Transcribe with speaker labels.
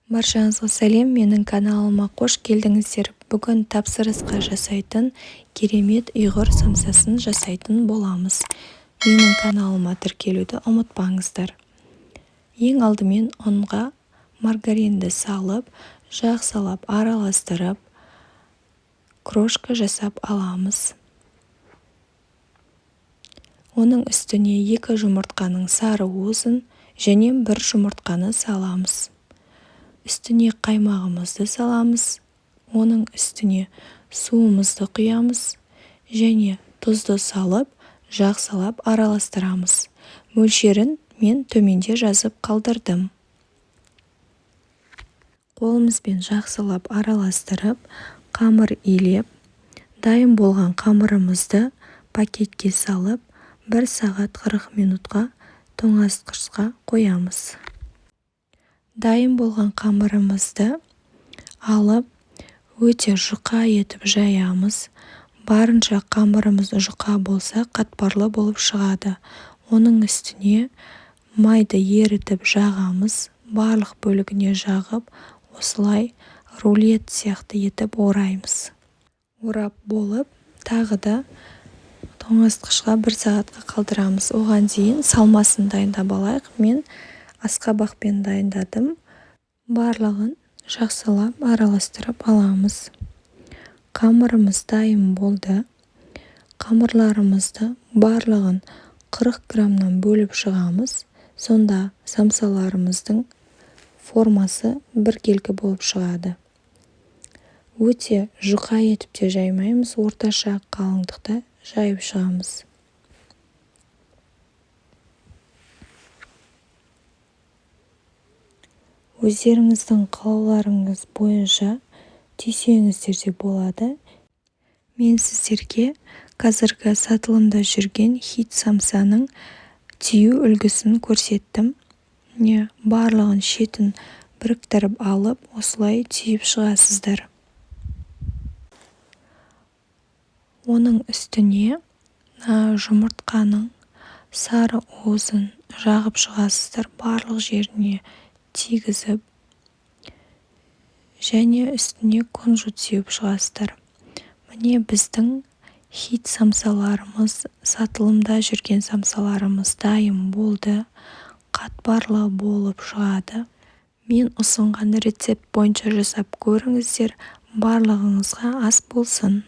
Speaker 1: Баршаңызға сәлем, менің каналыма қош келдіңіздер. Бүгін тапсырысқа жасайтын керемет ұйғыр самсасын жасайтын боламыз. Менің каналыма тіркелуді ұмытпаңыздар. Ең алдымен ұнға маргаринді салып, жақсылап араластырып, крошка жасап аламыз. Оның үстіне 2 жұмыртқаның сары уызын және 1 жұмыртқаны саламыз. Үстіне қаймағымызды саламыз, оның үстіне суымызды құямыз және тұзды салып, жақсылап араластырамыз. Мөлшерін мен төменде жазып қалдырдым. Қолымызбен жақсылап араластырып, қамыр илеп, дайын болған қамырымызды пакетке салып, 1 сағат 40 минутқа тоңазытқышқа қоямыз. Дайын болған қамырымызды алып, өте жұқа етіп жаямыз. Барынша қамырымыз жұқа болса, қатпарлы болып шығады. Оның үстіне майды ерітіп жағамыз. Барлық бөлігіне жағып, осылай рулет сияқты етіп ораймыз. Орап болып, тағы да тоңазытқышқа 1 сағатқа қалдырамыз. Оған дейін салмасын дайындап алайық. Мен асқабақпен дайындадым. Барлығын жақсылап араластырып аламыз. Қамырымыз дайын болды. Қамырларымызды барлығын 40 граммнан бөліп шығамыз. Сонда самсаларымыздың формасы біркелкі болып шығады. Өте жұқа етіп те жаймаймыз, орташа қалыңдықта жайып шығамыз. Өздеріңіздің қалауларыңыз бойынша түйсеңіздер де болады. Мен сіздерге қазіргі сатылымда жүрген хит самсаның түю үлгісін көрсеттім. Міне, барлығын шетін біріктіріп алып, осылай түйіп шығасыздар. Оның үстіне жұмыртқаның сары уызын жағып шығасыздар, барлық жеріне тигізіп, және үстіне кунжут сеуіп шығасыздар. Міне, біздің хит самсаларымыз, сатылымда жүрген самсаларымыз дайын болды. Қатпарлы болып шығады. Мен ұсынған рецепт бойынша жасап көріңіздер. Барлығыңызға ас болсын.